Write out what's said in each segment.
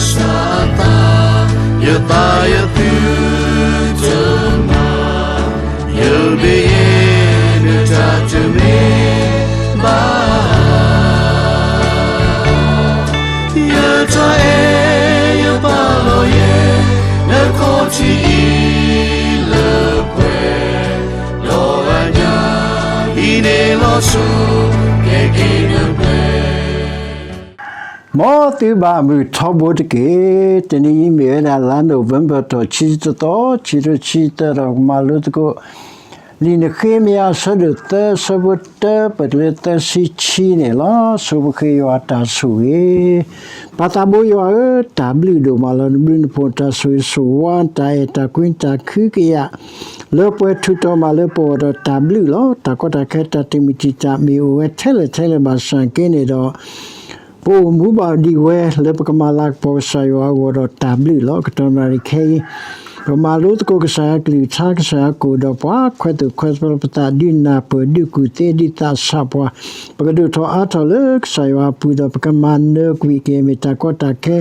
စၢ်အသး, ယသးယသုတမၤ, ယမ့ၢ်ယတၢ်တမ့ၢ်ဘၣ်, ယတၢ်အဲၣ်ယပာ်လီၤယဲ, နခီၣ်ထံးအံၤလၢပှဲၤ, ဒီးအညၣ်အံၤန့ၣ်လီၤဆီ, ကဲက့ၤနပှဲၤ မ်သုဘၣ်မုာ်ထီဘိတက့ၢ်. တနံၤအံၤမ့ၢ်ဝဲဒၣ်လါနိၣ်ဝ့ဘၢၣ်ထီၣ် ခံဆံတသီ, ခံကထိခံဆံသၢ ဒီးကမၤလိသကိး လံာ်နဃ့မယၤ အဆၢဒိၣ်သၢ အဆၢဖိတၢ ပတုၤလၢသၢဆံခံန့ၣ်လီၤ. ဆိပဃ့ယွၤတၢ်ဆိၣ်ဂ့ၤ. ပၢ်သးဘိယွၤဧၢ, တၢ်ဘျုးဒိၣ်မးလီၤ. နဘျုးနဖှိၣ် တၢ်ဆိၣ်ဂ့ၤဆိၣ်ဝါ, တၢ်အဲၣ်တၢ်ကွံ တၢ်ကဟုကယာ် လၢပှဲၤထူးထီၣ်မးလၢပဂီၢ်ဒီးတၢ်ဘျုးလီၤ. တၢ်ကီတၢ်ခဲ တၢ်တမုာ်တံာ်တာ် မ့ၢ်အိၣ်ဝဲထဲလဲၣ်ထဲလဲၣ်ဘၣ်ဆၣ်က့န့ၣ်ဒီး ပအိၣ်မူဘၣ်ဒံးဝဲ လၢပကမၤလၤကပီၤကစၢ်ယွၤအဂီၢ်ဒီးတၢ်ဘျုးလီၤ. ကတီၢ်နၣ်ရံၣ်ခဲအံၤ ပမၤလိသကိးကစၢ်ယွၤကလုၢ်ကထါ ကစၢ်ယွၤကီၢ်ဒီးပှၤခွဲးသူၣ်ခွဲးသး ပသးဒုးနၢ်ပၢၢ် ဒုးကူၣ်သ့ဒုးသးဆးပှၤ, ပကဒိၣ်ထီၣ်အါထီၣ်လၢကစၢ်ယွၤအပူၤဒီး ပကမၤနၢၤကွံာ်က့ၤ မ့ၢ်တၢ်ကီတၢ်ခဲ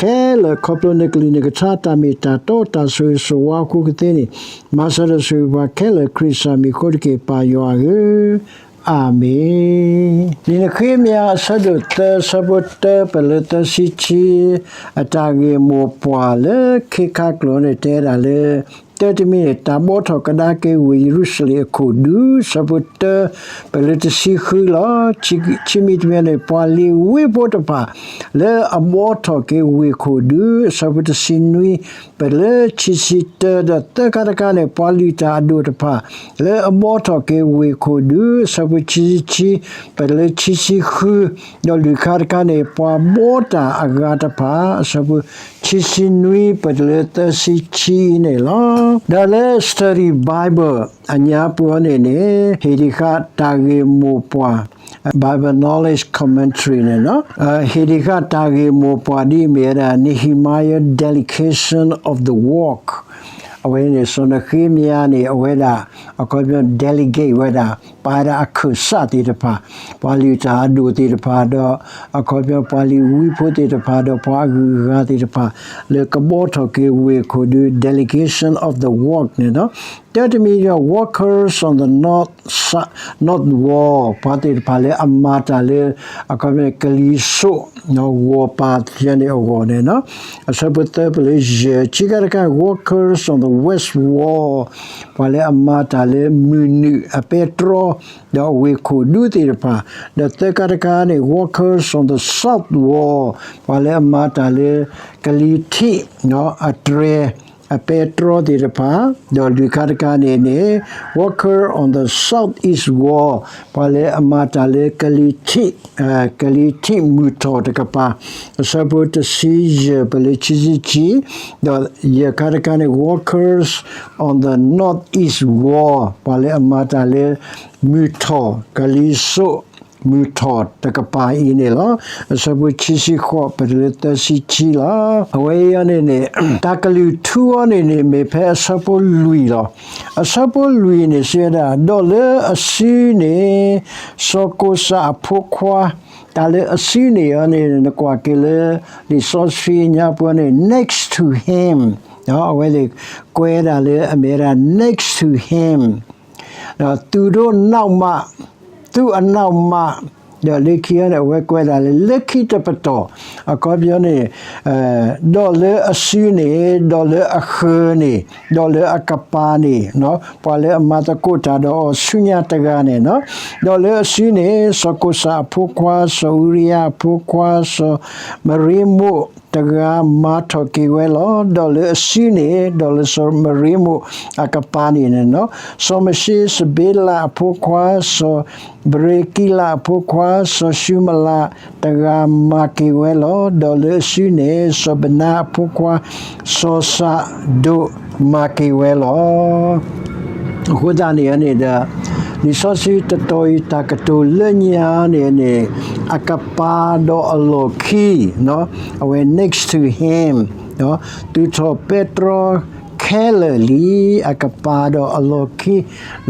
ခဲလၢာ်ခီဖျိနကလုၢ်နကထါ တၢ်မ့ၢ်တၢ်တီ တၢ်ဆိၣ်ဂ့ၤဆိၣ်ဝါအဃိကသ့န့ၣ် မၤစၢၤဒီးဆိၣ်ဂ့ၤပှၤခဲလၢာ် ခရံာ်ကစၢ်မံၤအဃိတက့ၢ် ပၢ်ယွၤဧၢ, အၤမ့ၣ်. လံာ်နဃ့မယၤ အဆၢဒိၣ်သၢ အဆၢဖိတၢ ပတုၤလၢသၢဆံခံ အတၢ်ဂ့ၢ်မိၢ်ပှၢ်လၢခ့ခါကျိာ်န့ၣ် တဲဒၣ်လၢ တၢတမံၤန့ၣ် တၢ်ဘှီထီၣ်ကဒါက့ၤဝ့ၢ်ယရူၤၡလ့ၣ်အခိၣ်ဒူ အဆၢဖိတၢ ပတုၤလၢတဆံဃုလီၤ. ခံမံၤတမံၤန့ၣ် ပှၤလ့ၤဝံဖိတဖၣ် လၢအဘှီထီၣ်က့ၤဝ့ၢ်ခိၣ်ဒူ အဆၢဖိတဆံနွံ ပတုၤလၢခံဆံတၢ ဒီးသၢခါတခါန့ၣ် ပှၤလုၢ်တၢ်အဒိၣ်တဖၣ် လၢအဘှီထီၣ်က့ၤဝ့ၢ်ခိၣ်ဒူ အဆၢဖိခံဆံခံ ပတုၤလၢခံဆံဃု ဒီးလွံၢ်ခါတခါန့ၣ် ပှၤဘှီတၢ်အဂၤတဖၣ် အဆၢဖိခံဆံနွံ ပတုၤလၢသၢဆံခံအံၤန့ၣ်လီၤ. ဒီးလၢ Study Bible အညါပူၤအံၤန့ၣ်န့ၣ် ဟ့ၣ်ဒံးဃာ်တၢ်ဂ့ၢ်မိၢ်ပှၢ် Bible Knowledge Commentary န့ၣ် ဟ့ၣ်ဒံးဃာ်တၢ်ဂ့ၢ်မိၢ်ပှၢ်ဒ်အမ့ၢ်ဝဲဒၣ် Nehemiah delegation of the work အဝဲန့ၣ် စီၤနဃ့မယၤန့ၣ် အဝဲဒၣ် အခီပညီ delegate ဝဲဒၣ် ပာ်ဝဲဒၣ်အခၢၣ်စးသ့ၣ်တဖၣ်, ပှၤလုၢ်တၢ်အဒိၣ်သ့ၣ်တဖၣ်ဒီး အခီပညီ ပှၤလ့ၤဝံဖိသ့ၣ်တဖၣ်ဒီး ပှၤအဂုၤအဂၤသ့ၣ်တဖၣ် လၢကဘှီထီၣ်က့ၤဝ့ၢ်ခိၣ်ဒူ delegation of the work န့ၣ်လီၤ. တၢတမံၤဒီး workers on the north, north wall ပှၤသ့ၣ်တဖၣ်လၢအမၤတၢ်လၢ အခီပညီ ကလံၤစိး ဝီၤပၤသ့ၣ်တဖၣ်န့ၣ်အဂီၢ်န့ၣ်လီၤ. အဆၢဖိသၢ ပတုၤလၢယဲၢ် ခံခါတခါ workers on the west wall ပှၤလၢအမၤတၢ်လၢမုၢ်နုာ်အပဲတြီ ဒီးအဝ့ၢ်ခိၣ်ဒူသ့ၣ်တဖၣ်, ဒီးသၢခါတခါန့ၣ် workers on the south wall ပှၤလၢအမၤတၢ်လၢ ကလံၤထံး အတြဲၤ အပဲတြီသ့ၣ်တဖၣ်, ဒီးလွံၢ်ခါတခါန့ၣ်န့ၣ် worker on the southeast wall ပှၤလၢအမၤတၢ်လၢကလံၤထံး, ကလံၤထံးမုၢ်ထီၣ်တကပၤ, အဆၢဖိတဆံယဲၢ် ပတုၤလၢခံဆံခံ, ဒီးယဲၢ်ခါတခါန့ၣ် workers on the northeast wall ပှၤလၢအမၤတၢ်လၢ မုၢ်ထီၣ် ကလံၤစိး မုၢ်ထီၣ်တကပၤအံၤန့ၣ်လီၤ. အဆၢဖိခံဆံဃိး ပတုၤလၢသၢဆံခံလီၤ. အဝဲအံၤန့ၣ်န့ၣ် တၢ်ကလုၢ်ထူအံၤန့ၣ်န့ၣ် မ့ၢ်ဖဲအဆၢဖိလွံၢ်လီၤ. အဆၢဖိလွံၢ်န့ၣ် စံးဝဲဒၣ် ဒီးလၢအစုန့ၣ် စီၤကိၤစးအဖိခွါ, တၢ်လၢအစုန့ၣ်အံၤန့ၣ် နကွၢ်က့ၤလၢ လံာ်စီဆှံအညါပူၤန့ၣ် next to him အဝဲန့ၣ် ကွဲးဒၣ်လၢအမ့ၢ်ဝဲဒၣ် next to him ဒီး သူတို့နောက်မှ, သူ့အနောက်မှ, ဒီးလၢခံန့ၣ် အဝဲကွဲးဒၣ်လၢ လၢခံတပတီၢ်, အခီပညီန့ၣ် ဒီးလၢအစုန့ၣ်, ဒီးလၢအဃၢၤန့ၣ်, ဒီးလၢအကပၤန့ၣ်, ပှၤလၢအမၤသကိးတၢ်ဒီးအီၤဆူညါတဂၤန့ၣ်, ဒီးလၢအစုန့ၣ် စီၤကိၤစးအဖိခွါ, စီၤအူရံယၤအဖိခွါ, စီၤမရ့မိၣ် တဂၤမၤထီၣ်က့ၤဝဲလီၤ. ဒီးလၢအစုန့ၣ်, ဒီးလၢစီၤမရ့မိၣ်အကပၤန့ၣ်န့ၣ်, စီၤမၡ့စဘ့လးအဖိခွါ, စီၤဘရ့ကံလးအဖိခွါ, စီၤၡူမလးတဂၤမၤက့ၤဝဲလီၤ. ဒီးလၢအစုန့ၣ် စီၤဘနါအဖိခွါ, စီၤစးဒိးမၤက့ၤဝဲလီၤ. အဃိသတးန့ၣ်န့ၣ်ဒီး လံာ်စီဆှံတတီၤအံၤတၢ်ကတိၤလၢညါန့ၣ်န့ၣ် အကပၤဒီးအလီၢ်ခံ, အဝဲ next to him, သူၣ်ထီၣ်ပဲတြီခဲ ခဲလၢာ်လံ, အကပၤဒီးအလီၢ်ခံ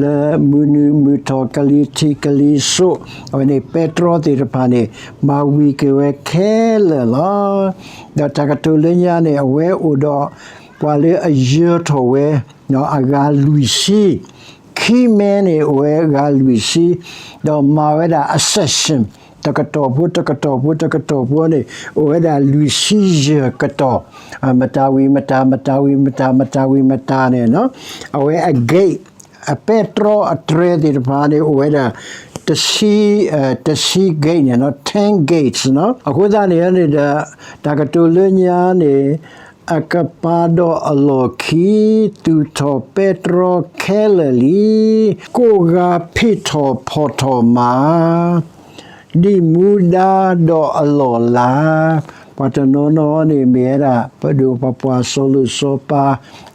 လၢမုၢ်နုာ်မုၢ်ထီၣ်ကလံၤထံးကလံၤစိး, အဝဲန့ၣ်ပဲတြီသ့ၣ်တဖၣ်န့ၣ် မၤဝံၤက့ၤဝဲခဲလၢာ်လီၤ. ဒီးတၢ်ကတိၤလၢညါန့ၣ် အဝဲအိၣ်ဒီး ပှၤလၢအယၢၤထီၣ်ဝဲ အဂၤလွံၢ်ဆံ, key man န့ၣ် အိၣ်ဝဲအဂၤလွံၢ်ဆံ, ဒီးမၤဝဲဒၣ် accession တကတီၢ်ဖိ တကတီၢ်ဖိ တကတီၢ်ဖိန့ၣ် အိၣ်ဝဲဒၣ်လွံၢ်ဆံယဲၢ်ကတီၢ်, မတၤဝံၤမတၤ မတၤဝံၤမတၤ မတၤဝံၤမတၤန့ၣ်, အဝဲအ gate အပဲတြီအတြဲၤသ့ၣ်တဖၣ်န့ၣ် အိၣ်ဝဲဒၣ် တဆံ, တဆံ gate န့ၣ်, ten gates န့ၣ်. အဃိသတးန့ၣ်န့ၣ်ဒီး တၢ်ကတိၤလၢညါန့ၣ် အကပၤဒီးအလီၢ်ခံ သူၣ်ထီၣ်ပဲတြီခဲလၢာ်လံ, ကိးဂၤဖ့ၣ်ထီၣ်ဖီၣ်ထီၣ်မး ဒ်မူဒါဒီးအလီၢ်အလၤ, ပှၤတနီၤနီၤန့ၣ်မ့ၢ်ဝဲဒၣ် ပဒိၣ်ပပှၢ်စီၤလိၣ်စီၤပၤ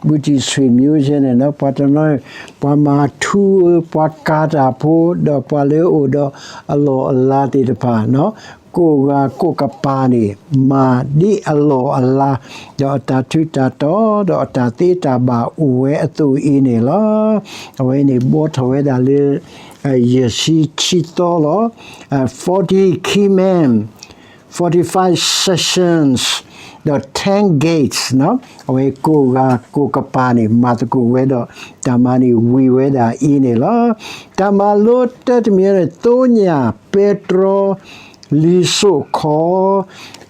ဘူးတံၢ်ဆ့ၣ်မၠိယဲန့ၣ်, ပှၤတနီၤ ပှၤမၤထူ ပှၤကၤတၢ်ဖိ ဒီးပှၤလၢအအိၣ်ဒီးအလီၢ်အလၤသ့ၣ်တဖၣ်, ကိးဂၤကိးကပၤန့ၣ် မၤဒ်အလီၢ်အလၤ ဒီးအတၢ်ထူးတၢ်တီၤ ဒီးအတၢ်သ့တၢ်ဘၣ်အိၣ်ဝဲအသိးအံၤန့ၣ်လီၤ. အဝဲန့ၣ်ဘှီထီၣ်ဝဲဒၣ်လၢ ယဲၢ်ဆံခံသီလီၤ. forty key men, forty-five sections, ဒီး ten gates န့ၣ်, အဝဲကိးဂၤကိးကပၤန့ၣ် မၤသကိးဝဲဒီး တၢ်မၤန့ၣ်ဝံၤဝဲဒၣ်အံၤန့ၣ်လီၤ. တၢ်မၤလိတၢ်တမံၤန့ၣ် သိညၣ်ပဲတြီ လံာ်စိာ်ခီ,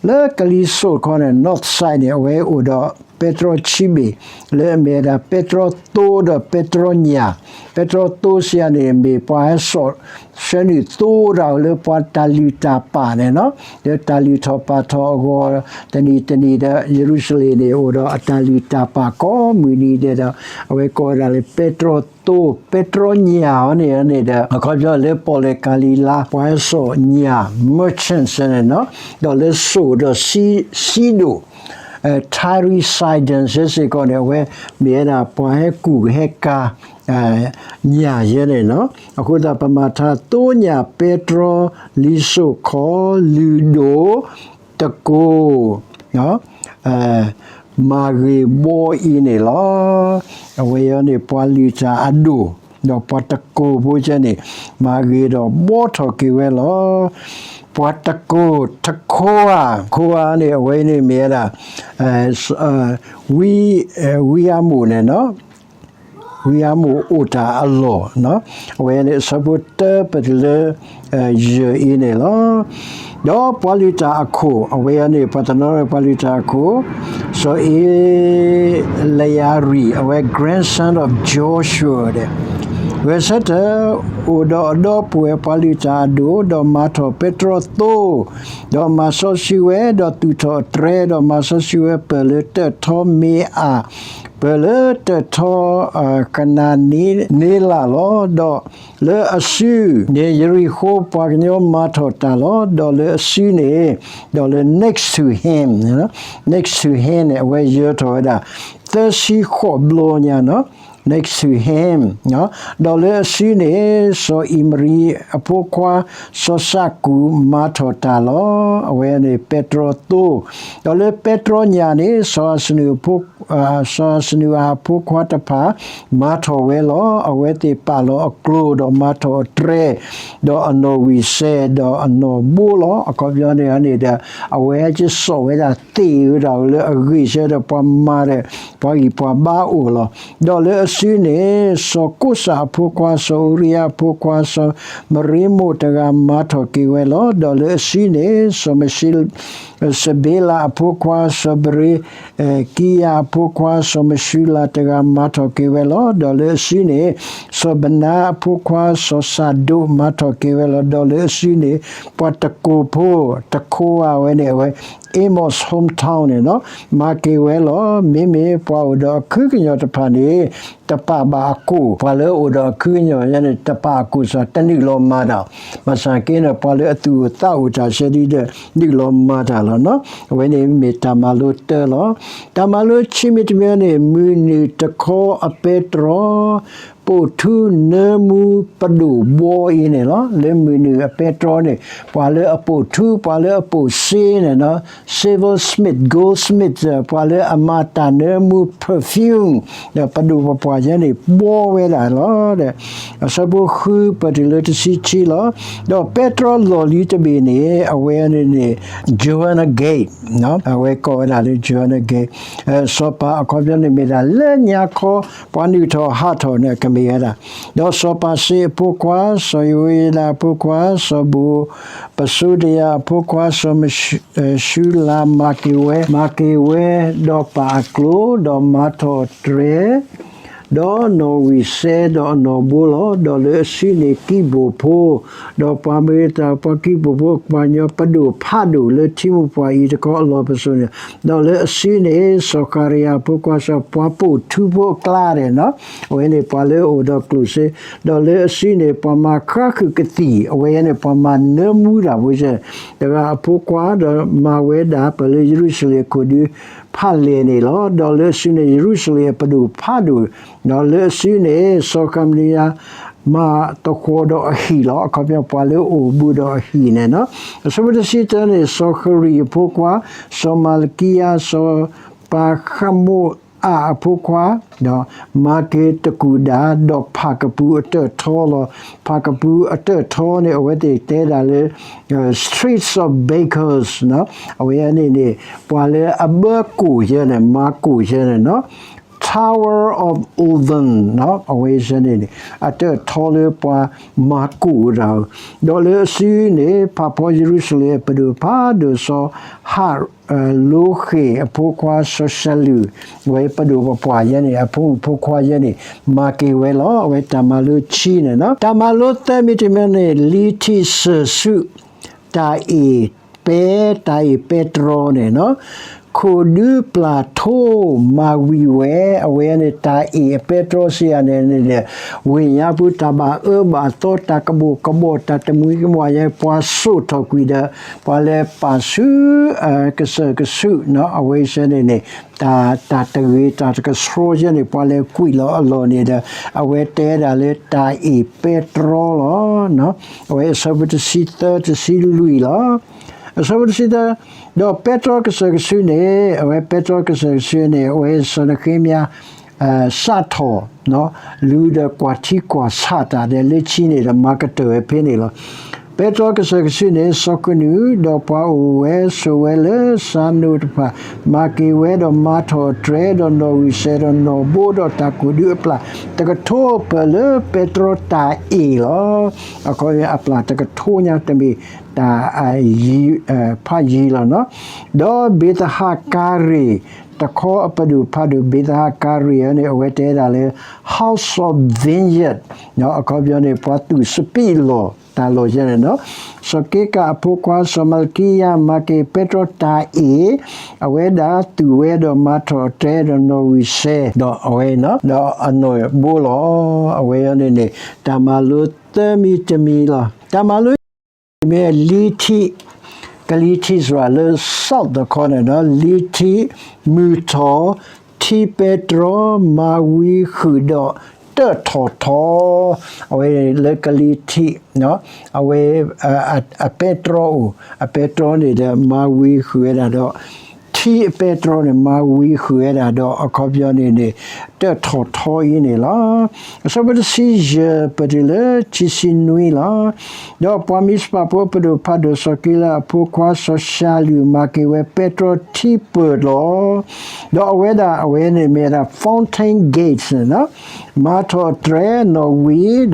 လၢကလံၤစိာ်ခီန့ၣ် north side န့ၣ် အဝဲအိၣ်ဒီးပဲတြီခံဘ့ၣ် လၢအမ့ၢ်ဝဲဒၣ်ပဲတြီသိဒီးပဲတြီညၣ်, ပဲတြီသိစံးယၤန့ၣ် မ့ၢ်ပှၤဟဲစိာ်ဆှၢနုာ်သိတၢ်လၢပှၤတၢ်လုၢ်တၢ်ပာ်န့ၣ်လီၤ. လၢတၢ်လုၢ်ထီၣ်ပာ်ထီၣ်အဂီၢ် တနံၤတနံၤဒီး ယရူၤၡလ့ၣ်န့ၣ် အိၣ်ဒီးအတၢ်လုၢ်တၢ်ပာ်ကိးမုၢ်နံၤဒဲးဒီး အဝဲကိးဝဲဒၣ်လၢပဲတြီသိ, ပဲတြီညၣ်အီၤန့ၣ်န့ၣ်ဒီး အခီပညီလၢပီၣ်လဲၣ်ကၤလံၤလါ ပှၤဟဲစိာ်ညၣ် merchants န့ၣ်လီၤ. ဒီးလၢစိာ်ဒီးစံဒိၣ် Tyre Sidon စ့ၢ်ကီးန့ၣ် အဝဲမ့ၢ်ဝဲဒၣ်ပှၤဟဲကူၣ်ဟဲကၤ ညၣ်ယဲန့ၣ်လီၤ. အဃိသတးပမၤထါသိညၣ်ပဲတြီ လံာ်စိာ်ခီ လုၢ်ဒိၣ် တကိၢ် မၤဂ့ၤဘှီအံၤန့ၣ်လီၤ. အဝဲအံၤန့ၣ် ပှၤလုၢ်တၢ်အဒိၣ် ဒီးပှၤတကိၢ်ဖိကဲန့ၣ် မၤဂ့ၤဒီးဘှီထီၣ်က့ၤဝဲလီၤ. ပှၤတကိၢ် တခိအၤ, ခိအၤန့ၣ် အဝဲန့ၣ်မ့ၢ်ဝဲဒၣ် ဝံ, ဝံအၤမိၣ်န့ၣ်လီၤ. ဝံအၤမိၣ်အိၣ်တၢ်အလီၢ်, အဝဲန့ၣ် အဆၢဖိတၢပတုၤလၢ ယဲၢ်အံၤန့ၣ်လီၤ. ဒီးပှၤလုၢ်တၢ်အခိၣ်, အဝဲအံၤန့ၣ် ပှၤတနီၤန့ၣ် ပှၤလုၢ်တၢ်အခိၣ်, စီၤအ့ လယၤရံၣ်, အဝဲ grandson of Joshua ဒီး ဂဲၤဆၢထၢၣ် အိၣ်ဒီးအဒီပုၢ်ဝဲၢ်ပှၤလုၢ်တၢ်အဒိၣ်, ဒီးမၤထီၣ်ပဲတြီသိ, ဒီးမၤစီဆှံဝဲ, ဒီးသူၣ်ထီၣ်အတြဲၤ, ဒီးမၤစီဆှံဝဲပၢၢ်လၢတၢၣ်ထီမ့အး, ပၢၢ်လၢတၢၣ်ထီ ကနၤန့လးလီၤ. ဒီးလၢအစုန့ၣ် ယရံၣ်ၡိၤပှၤကညီမၤထီၣ်တၢ်လီၤ. ဒီးလၢအစုန့ၣ်, ဒီးလၢ next to him, next to him န့ၣ် အဝဲယၢၤထီၣ်ဝဲဒၣ် သၢဆံဃိးဘျီညါလီၤ. next to him ဒီးလၢအစုန့ၣ် စီၤအံၤမရံအဖိခွါ စီၤစးကူးမၤထီၣ်တၢ်လီၤ. အဝဲန့ၣ်ပဲတြီသိ, ဒီးလၢပဲတြီညၣ်န့ၣ် စီၤအၤစနူးအဖိခွါတဖၣ် မၤထီၣ်ဝဲလီၤ. အဝဲသ့ၣ်ပာ်လီၤအကျိၤ ဒီးမၤထီၣ်အတြဲၤ, ဒီးအနီၣ်ဝံာ်စဲး ဒီးအနီၣ်ဘိလီၤ. အခီပညီန့ၣ်န့ၣ်ဒီး အဝဲဟဲက့ၤစိာ်ဝဲဒၣ်သ့ၣ်ဝဲဒၣ်လၢအဂ့ၢ်ဆၢဒီးပှၤမၤဒီး ပှၤဂံၢ်ပှၤဘါအိၣ်လီၤ. ဒီးလၢအစုန့ၣ် စီၤကိၣ်စးအဖိခွါ စီၤအူရံယၤအဖိခွါ စီၤမရ့မိၣ်တဂၤမၤထီၣ်က့ၤဝဲလီၤ. ဒီးလၢအစုန့ၣ် စီၤမရှ့ စဘ့လးအဖိခွါ စီၤဘရ့ ကံယၤအဖိခွါ စီၤမရှုလးတဂၤမၤထီၣ်က့ၤဝဲလီၤ. ဒီးလၢအစုန့ၣ် စီၤဘနါအဖိခွါ စီၤစၤဒိးမၤထီၣ်က့ၤဝဲလီၤ. ဒီးလၢအစုန့ၣ် ပှၤတကိၢ်ဖိ တခိအၤဝဲန့ၣ် အဝဲ Amos hometown န့ၣ်လီၤ မၤက့ၤဝဲလီၤ. မ့မ့ၢ်ပှၤအိၣ်ဒီးအခုကညီၤတဖၣ်န့ၣ် တပာ်ဘၣ်အကိၣ်, ပှၤလၢအအိၣ်ဒီးအခုကညီၤန့ၣ် တပာ်အကိၣ်စ့ၢ် တနုာ်လီၤမၤတၢ်, ဘၣ်ဆၣ်က့န့ၣ် ပှၤလၢအသူၣ်အိၣ်သးအိၣ်တၢ်ဆၢဒ်ဒီး နုာ်လီၤမၤတၢ်လီၤ. အဝဲန့ၣ်မ့ၢ်တၢ်မၤလိတၢလီၤ. တၢ်မၤလိခံမံၤတမံၤန့ၣ် မုၢ်နုာ်တခီအပဲတြီ, ပိာ်ထူနၢမူပဒိၣ်ဘှီအံၤန့ၣ်လီၤ. လၢမုၢ်နုာ်အပဲတြီန့ၣ် ပှၤလၢအပိာ်ထူ ပှၤလၢအပိာ်စ့န့ၣ်နီၤ silversmith, goldsmith, ပှၤလၢအမၤတၢ်နၢမူ perfume ဒီးပဒိၣ်ပပှၢ်ယဲန့ၣ် ဘှီဝဲဒၣ်လီၤ. အဆၢဖိဃုပတုၤလၢတဆံခံလီၤ. ဒီးပဲတြီလီၢ်လံၤတဘ့ၣ်န့ၣ် အဝဲန့ၣ်န့ၣ် Joanna Gate အဝဲကိးဝဲဒၣ်လၢ Joanna Gate စီၤပၤအခီပညီန့ၣ်မ့ၢ်ဒၣ်လၢညါခီ ပှၤနုာ်ထီၣ်ဟးထီၣ်န့ၣ် ကမ့ၢ်ဝဲဒၣ် ဒီးစီၤပၤစ့အဖိခွါ, စီၤယိယ့လးအဖိခွါ, စီၤဘိၣ်ပစိဒယၤအဖိခွါ, စီၤမၡူလၤ မၤက့ၤဝဲ, မၤက့ၤဝဲ, ဒီးပာ်အကျိာ်, ဒီးမၤထီၣ်တြဲၤ, ဒီးနီၣ်ဝံၣ်စဲ, ဒီးအနီၣ်ဘိလီၤ. ဒီးလၢအစုန့ၣ်ကံးဘိၣ်ဖိ, ဒီးပှၤမ့ၢ်တၢ်ပှၤကံးဘိၣ်ဖိ ပှၤကညီပဒိၣ်ဖးဒိၣ်လၢထံမိၢ်ပှၢ်အံၤတခီအလီၢ်ပစိာ်န့ၣ်, ဒီးလၢအစုန့ၣ် စီၤဃၤရယၤအဖိခွါ စီၤပှၤပိာ်ထူဖိအကျါန့ၣ်နီၤ, အဝဲန့ၣ်ပှၤလၢအအိၣ်ဒီးကျိၣ်စ့, ဒီးလၢအစုန့ၣ် ပှၤမၤဃါဃုာ်ကသံၣ်, အဝဲန့ၣ် ပှၤမၤနၢမူတၢ်ဖိစဲ, တဂၤအဖိခွါ ဒီးမၤဝဲဒၣ်ပၢၢ်လၢယရူၤၡလ့ၣ်အခိၣ်ဒုဖးလဲၢ်န့ၣ်လီၤ. ဒီးလၢအစုန့ၣ် ယရူၤၡလ့ၣ်အပဒိၣ်ဖးဒိၣ်, ဒီးလၢအစုန့ၣ် စီၤဃမလံယၤ မၤသဃီၤဒီးအဟံၣ်လီၤ. အခီပညီပှၤလၢအအိၣ်ဘူးဒီးအဟံၣ်န့ၣ်နီၤ. အဆၢဖိတဆံတၢန့ၣ် စီၤဃရံၣ်အဖိခွါ, စီၤမၤလကံယၤ, စီၤပၤဃမိၣ်အၣ်အဖိခွါ, ဒီးမၤက့ၤတကူၣ်ဒၣ်, ဒီးဖးကပူၤအတၢၢ်ထီလီၤ. ဖးကပူၤအတၢၢ်ထီန့ၣ် အဝဲသ့ၣ်တဲဒၣ်လၢ Street of Bakers အဝဲန့ၣ်န့ၣ် ပှၤလၢအဘၢကိၣ်ယဲန့ၣ် မၤကိၣ်ယဲန့ၣ်နီၤ. Tower of Oven အဝဲစဲန့ၣ်န့ၣ် အတၢၢ်ထီလၢပှၤမၤကိၣ်ဝဲဒၣ်, ဒီးလၢအစုန့ၣ် ဖးဖီယရူၤၡလ့ၣ်အပဒိၣ်ဖးဒိၣ် စီၤဟးလိဃ့ၣ်အဖိခွါ စီၤၡလူး, အဝဲပဒိၣ်ပပှၢ်ယဲန့ၣ် အဖိမုၣ်ဖိခွါယဲန့ၣ် မၤက့ၤဝဲလီၤ. အဝဲတၢ်မၤလိခံန့ၣ်နီၤ. တၢ်မၤလိသၢမံၤတမံၤန့ၣ် လံာ်ထံးစၢၤဆူၣ် တၢ်အ့ၣ်ပဲ, တၢ်အ့ၣ်ပဲတြီန့ၣ်နီၤ. ခိၣ်ဒုပျၢ်ထိမၤဝံၤဝဲ, အဝဲန့ၣ် တၢ်အ့ၣ်အပဲတြီစံးယၤန့ၣ်န့ၣ် ဝ့ၢ်ညါပူၤတၢ်ဘၣ်အၢဘၣ်သီ တၢ်ကဘီၣ်ကဘီၣ် တၢ်တမှံၤကမှံၤယဲ ပှၤစိာ်ထီၣ်ကွံာ်ဒီး ပှၤလဲၤပာ်ဆူ ကစၢၢ်ကဆူးနီၤ. အဝဲစဲန့ၣ်န့ၣ် တၢ် တၢ်တဂ့ၤ တၢ်တကဆှီယဲန့ၣ် ပှၤလဲၤကွံာ်လီၤအလီၢ်န့ၣ်ဒီး အဝဲတဲဒၣ်လၢတၢ်အ့ၣ်ပဲတြီလီၤ. အဝဲအဆၢဖိတဆံသၢ တဆံလွံၢ်လီၤ. အဆၢဖိတဆံသၢ, ဒီးပဲတြီကစၢၢ်ကဆူးန့ၣ် အဝဲပဲတြီကစၢၢ်ကဆူးန့ၣ် အဝဲစီၤနဃ့မယၤ စးထီၣ် လူဒီးကွၢ်ထံကွၢ်ဆးတၢ်ဒီး လၢခံန့ၣ်ဒီးမၤကတၢၢ်ဝဲဖဲန့ၣ်လီၤ. ပဲတြီကစၢၢ်ကဆူးန့ၣ် စီၤကနူၣ် ဒီးပှၤအိၣ်ဝဲဆိးဝဲလၢစၢ်နိးတဖၣ် မၤက့ၤဝဲဒီးမၤထီၣ်တြဲၤ ဒီးနီၣ်ဝံၣ်စဲး ဒီးနီၣ်ဘိ ဒီးတၢ်ကိၣ်ဒုအပျၢ် တကထိပၢၢ်လၢပဲတြီတၢ်အ့ၣ်လီၤ. အခီပညီအပျၢ်တကထိညါ တမ့ၢ်တၢ် ဖးယံၤလီၤနီၤ. ဒီးဘ့းသဟးကၤရ့ၣ် တခီအပဒိၣ်ဖးဒိၣ် ဘ့းသဟးကၤရ့ၣ်န့ၣ် အဝဲတဲဒၣ်လၢ House of Vineyard အခီပညီန့ၣ် ပှၤသူၣ်စပံးလီၢ်တၢ်လီၢ်ယဲန့ၣ်နီၤ. စီၤက့ကၤအဖိခွါ စီၤမၤလကံယၤ မၤက့ၤပဲတြီတၢ်အ့ၣ်, အဝဲဒၣ်သူၣ်ဝဲဒီးမၤထီၣ်တြဲၤ ဒီးနီၣ်ဝံၣ်စဲး ဒီးအဝဲနီၤ ဒီးအနီၣ်ဘိလီၤ. အဝဲန့ၣ်န့ၣ် တၢ်မၤလိသၢမံၤတမံၤလီၤ. တၢ်မၤလိ မ့ၢ်လံထံး ကလံထံးစှၤလၢ South တခီန့ၣ်ဒီး လံထံး မုၢ်ထီၣ် ထံပဲတြီ မၤဝံဃုာ်ဒီး တၢၣ်ထီၣ်ထီ, အဝဲလၢကလံထံး အဝဲ အပဲတြီအိၣ် အပဲတြီန့ၣ်ဒီး မၤဝံဃုာ်ဝဲဒၣ်ဒီး ထံအပဲတြီန့ၣ် မၤဝံဃုာ်ဝဲဒၣ်ဒီး အခီပညီန့ၣ်န့ၣ် တၢၣ်ထီၣ်ထီအံၤန့ၣ်လီၤ. အဆၢဖိတဆံယဲၢ် ပတုၤလၢခံဆံနွံလီၤ. ဒီးပှၤမံးစပၤဖိအပဒိၣ်ဖးဒိၣ် စီၤကံလၤအဖိခွါ စီၤၡၤလုၣ် မၤက့ၤဝဲပဲတြီထံပၢၢ်လီၤ. ဒီးအဝဲဒၣ် အဝဲန့ၣ်မ့ၢ်ဒၣ် Fountain Gates န့ၣ်လီၤ. မၤထီၣ်တြဲၤ နီၣ်ဝံၤ ဒီး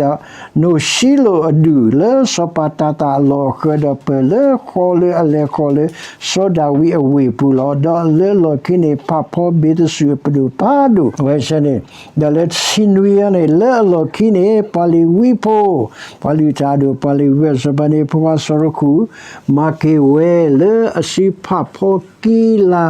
နိၣ်ၡံလိၣ်အဒူၣ် လၢစီၤပၤတၤသၣ်အလီၢ်အဃၢၤ ဒီးပၢၢ်လၢဃီလၢအလဲၤဃီၤလၢ စီၤဒၤဝံးအဝ့ၢ်ပူၤလီၤ. ဒီးလၢအလီၢ်ခံန့ၣ် ဖးဖီဘ့းသစူၣ်အပဒိၣ်ဖးဒိၣ် အဝဲစဲန့ၣ်, ဒီးလၢတဆံနွံအံၤန့ၣ် လၢအလီၢ်ခံန့ၣ် ပှၤလ့ၤဝံဖိ ပှၤလုၢ်တၢ်အဒိၣ် ပှၤလ့ၤဝံ စီၤပၤန့ၣ် ဖိခွါစီၤရခူၣ် မၤက့ၤဝဲလၢအစု ဖးဖီကံလၤ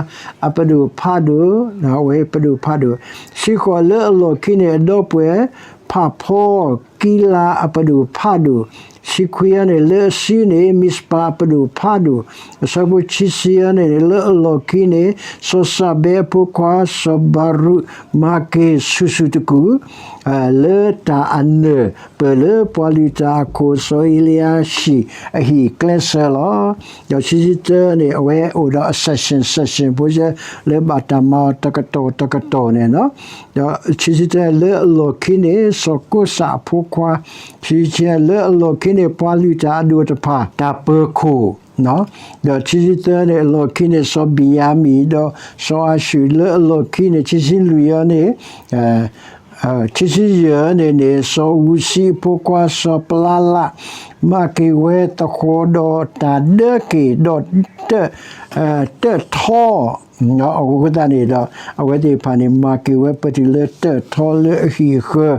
အပဒိၣ်ဖးဒိၣ်, အဝဲပဒိၣ်ဖးဒိၣ်, တဆံဃိး လၢအလီၢ်ခံန့ၣ် အဒီပုၢ်ဝဲၢ် ဖးဖီကံလၤအပဒိၣ်ဖးဒိၣ်, တဆံခွံအံၤန့ၣ် လၢအစုန့ၣ် မံးစပၤအပဒိၣ်ဖးဒိၣ်, အဆၢဖိခံဆံအံၤန့ၣ် လၢအလီၢ်ခံန့ၣ် စီၤစးဘဲအဖိခွါ စီၤဘၤရူး မၤက့ၤဆူၣ်ဆူၣ်တကူၣ်, လၢတၢ်အနၢၣ် ပၢၢ်လၢပှၤလုၢ်တၢ်အခိၣ် စီၤအ့လံယၤၡံၣ်အဟံၣ်ကျဲစၢၤလီၤ. ဒီးခံဆံတၢန့ၣ် အဝဲအိၣ်ဒီးအ section section ဖိဆဲ လၢဘၣ်တၢ်မၤအီၤတကတီၢ်တကတီၢ်န့ၣ်လီၤ. ဒီးခံဆံတၢလၢအလီၢ်ခံန့ၣ် စီၤကိၣ်စၣ်အဖိခွါ, ခံဆံခံလၢအလီၢ်ခံန့ၣ် ပှၤလုၢ်တၢ်အဒိၣ်တဖၣ် တၢ်ပၢၤခိၣ် ဒီးခံဆံသၢန့ၣ် အလီၢ်ခံန့ၣ် စီၤဘ့ၣ်ယၤမံၣ် ဒီးစီၤအၤၡူၣ် လၢအလီၢ်ခံန့ၣ် ခံဆံလွံၢ်အံၤန့ၣ် ခံဆံယဲၢ်န့ၣ်န့ၣ် စီၤအူစံအဖိခွါ စီၤပလါလး မၤက့ၤဝဲသဃီၤဒီးတၢ်ဒၢက့ၤဒီး တၢၣ်ထီ အဃိသတးန့ၣ်ဒီး အဝဲသ့ၣ်တဖၣ်န့ၣ် မၤက့ၤဝဲပတုၤလၢတၢၣ်ထီလၢအဟံၣ်အဃၢၤ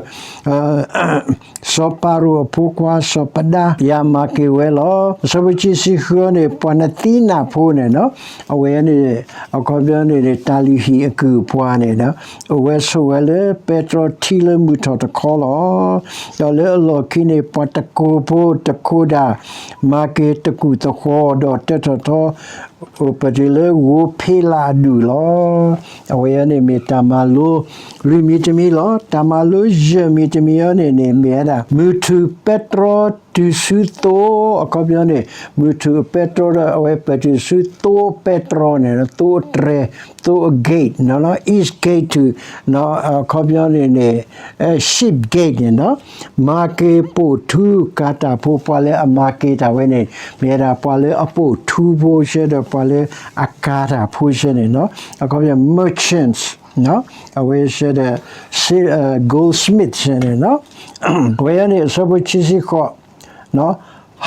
စီၤပၤရိၤအဖိခွါ စီၤပဒါ ယၤမၤက့ၤဝဲလီၤ. အဆၢဖိခံဆံဃုန့ၣ် ပှၤနသံနၢ်ဖိန့ၣ်လီၤ. အဝဲန့ၣ် အခီပညီန့ၣ်န့ၣ် တၢ်လုၢ်ဟံၣ်အကုၢ်အပှၤန့ၣ်လီၤ. အိၣ်ဝဲဆိးဝဲလၢ ပဲတြီထံလၢမုၢ်ထီၣ်တခီလီၤ. ဒီးလၢအလီၢ်ခံန့ၣ် ပှၤတကိၢ်ဖိတခိၣ်ဒၣ် မၤက့ၤတကူၣ်သဃီၤဒီးတၢၣ်ထီၣ်ထီ အိၣ်ပတုၤလၢဂိၤဖ့လးအဒူၣ်လီၤ. အဝဲန့ၣ်မ့ၢ်တၢ်မၤလိ လွံၢ်မံၤတမံၤလီၤ. တၢ်မၤလိယဲၢ်မံၤတမံၤအံၤန့ၣ်န့ၣ် မ့ၢ်ဝဲဒၣ် မုၢ်ထူၣ်ပဲတြီတုၤဆူသိ, အခီပညီန့ၣ် မုၢ်ထူၣ်ပဲတြီဒီး အဝဲပတုၤဆူသိပဲတြီန့ၣ် သိအတြဲၤ သိအ gate န့ၣ်လီၤ. East gate to အခီပညီန့ၣ်န့ၣ် sheep gate န့ၣ်လီၤ. မၤက့ၤပိာ်ထူကၤတၢ်ဖိ ပှၤလၢအမၤက့ၤတၢ်ဝဲန့ၣ် မ့ၢ်ဝဲဒၣ်ပှၤလၢအပိာ်ထူဖိဆဲဒီး ပှၤလၢအကၤတၢ်ဖိဆဲန့ၣ်လီၤ. အခီပညီ merchants အဝဲဆဲဒီး goldsmith ဆဲန့ၣ်လီၤ. အဝဲန့ၣ်အဆၢဖိခံဆံဃိး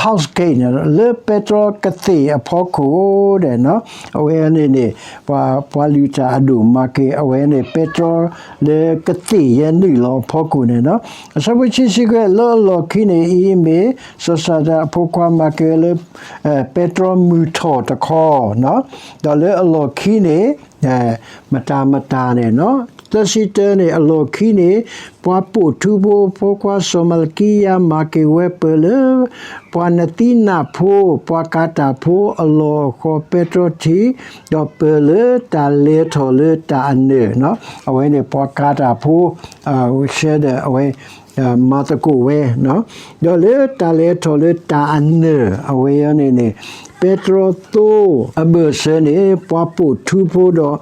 house gate န့ၣ် လၢပဲတြီကသ့ၣ်အဖီခိၣ်ဒီး အဝဲန့ၣ်န့ၣ် ပှၤ ပှၤလုၢ်တၢ်အဒိၣ်မၤက့ၤ အဝဲန့ၣ် ပဲတြီလၢကသ့ၣ်ယဲၢ်နုာ်လီၤအဖီခိၣ်န့ၣ်လီၤ. အဆၢဖိခံဆံခွံ လၢအလီၢ်ခံန့ၣ် အံၤမ့ၢ် စီၤစၤဒၤအဖိခွါမၤက့ၤဝဲလၢ ပဲတြီမုၢ်ထီၣ်တခီ ဒီးလၢအလီၢ်ခံန့ၣ် မတၤမတၤန့ၣ်လီၤ. သၢဆံတၢန့ၣ် အလီၢ်ခံန့ၣ် ပှၤပိာ်ထူဖိအဖိခွါ စီၤမၤလကံယၤ မၤက့ၤဝဲပၢၢ်လၢ ပှၤနသံနၢ်ဖိ ပှၤကၤတၢ်ဖိအလီၢ်အဃီ ပဲတြီထံ ဒီးပၢၢ်လၢတၢ်လဲၤထီၣ်လၢတၢ်အနၢၣ်လီၤ. အဝဲန့ၣ်ပှၤကၤတၢ်ဖိ ဆဲဒီးအဝဲ မၤသကိးဝဲ ဒီးလၢတၢ်လဲၤထီၣ်လၢတၢ်အနၢၣ် အဝဲအံၤန့ၣ်န့ၣ် ပဲတြီသိအဘၢၣ်စၢၤန့ၣ် ပှၤပိာ်ထူဖိဒီး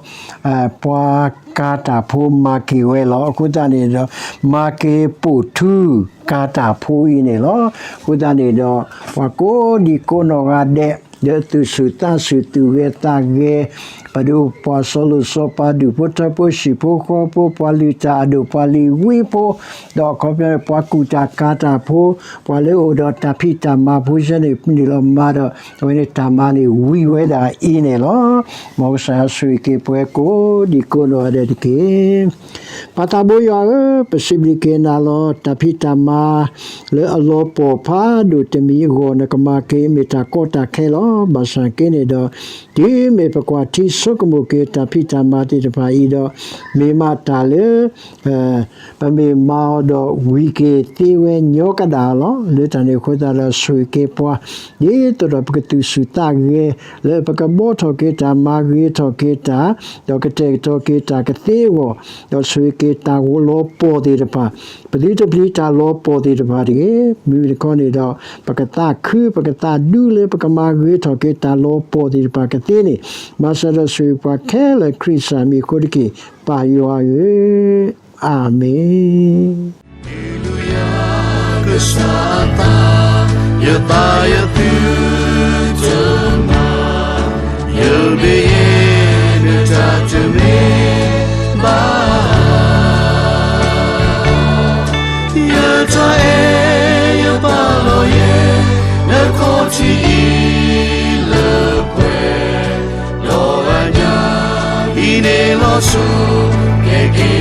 ပှၤကၤတၢ်ဖိမၤက့ၤဝဲလီၤ. အဃိသတးန့ၣ်ဒီး မၤက့ၤပိာ်ထူကၤတၢ်ဖိအံၤန့ၣ်လီၤ. အဃိသတးန့ၣ်ဒီး ပှၤကိးဒံကိးနီၢ်ဂၤဒဲး ဒီးသူၣ်ဆူၣ်သးဆူၣ် သူၣ်ဂဲၤသးဂဲၤ ပဒိၣ်ပှၤစီၤလိၤစီၤပၤ ဒူၣ်ဖိထၢဖိ ဟံၣ်ဖိဃီဖိ ပှၤလုၢ်တၢ်အဒိၣ် ပှၤလံၤဝံဖိ ဒီးအခီပညီန့ၣ် ပှၤကူၣ်တၢ်ကၤတၢ်ဖိ ပှၤလၢအအိၣ်ဒီးတၢ်ဖံးတၢ်မၤဖိဆဲန့ၣ် နုာ်လီၤမၤဒီး အဝဲန့ၣ်တၢ်မၤန့ၣ်ဝံၤဝဲဒၣ်အံၤန့ၣ်လီၤ. မ်ကစၢ်ယွၤဆိၣ်ဂ့ၤက့ၤပှၤကိးဒံကိးနီၢ်ဂၤဒဲးတက့ၢ်. ပၢ်သးဘိယွၤဧၢ, ပစံးဘျုးက့ၤနၤလီၤ. တၢ်ဖံးတၢ်မၤလၢအလီၤပှီၢ်ဖးဒိၣ်တမံၤအဂီၢ် နကမၤက့ၤမ့ၢ်တၢ်ကီတၢ်ခဲလီၤ. ဘၣ်ဆၣ်က့န့ၣ်ဒီး တုၤမ့ၢ်ပကွၢ်ထံဆိကမိၣ်က့ၤတၢ်ဖံးတၢ်မၤသ့ၣ်တဖၣ်အံၤဒီး မ့ၢ်မးတၢ်လၢ ပမ့ၢ်မၤအီၤဒီးဝံၤက့ၤသ့ဝဲညီကဒၣ်လီၤ. လၢတၢ်န့ၣ်အဃိသတးဒီးဆိၣ်ဂ့ၤက့ၤပှၤ ဒ်သိးဒီးပကသူၣ်ဆူၣ်သးဂဲၤ လၢပကဘှီထီၣ်က့ၤတၢ်မၤဂ့ၤထီၣ်က့ၤတၢ် ဒီးကတဲာ်ကတီၤက့ၤတၢ်ကသ့အဂီၢ် ဒီးဆိၣ်ဂ့ၤက့ၤတၢ်လီၤပှီၢ်သ့ၣ်တဖၣ် ပသုတပျံၤတၢ်လီၤပှီၢ်သ့ၣ်တဖၣ်တဂ့ၤ. မ့မ့ၢ်တခီန့ၣ်ဒီး ပကသးခု ပကသးဒူလၢပကမၤဂ့ၤထီၣ်က့ၤတၢ်လီၤပှီၢ်သ့ၣ်တဖၣ်ကသ့န့ၣ် မၤစၢၤဒီးဆိၣ်ဂ့ၤပှၤခဲလၢာ်ခရံာ်စၢ်မံၤအဃိတက့ၢ် ပၢ်ယွၤဧၢ, အၤမ့ၣ်. Hallelujah, ကစၢ်အသး, ယသးယသုတမၤ, ယမ့ၢ်ယဲ နတၢ်တမ့ၢ်ဘၣ်. ယတၢ်အဲၣ်ယပာ်လီၤယဲ နခီၣ်ထံးအံၤလၢပှဲၤ ဒီးအညၣ်အံၤန့ၣ်လီၤဆီ ကဲက့ၤ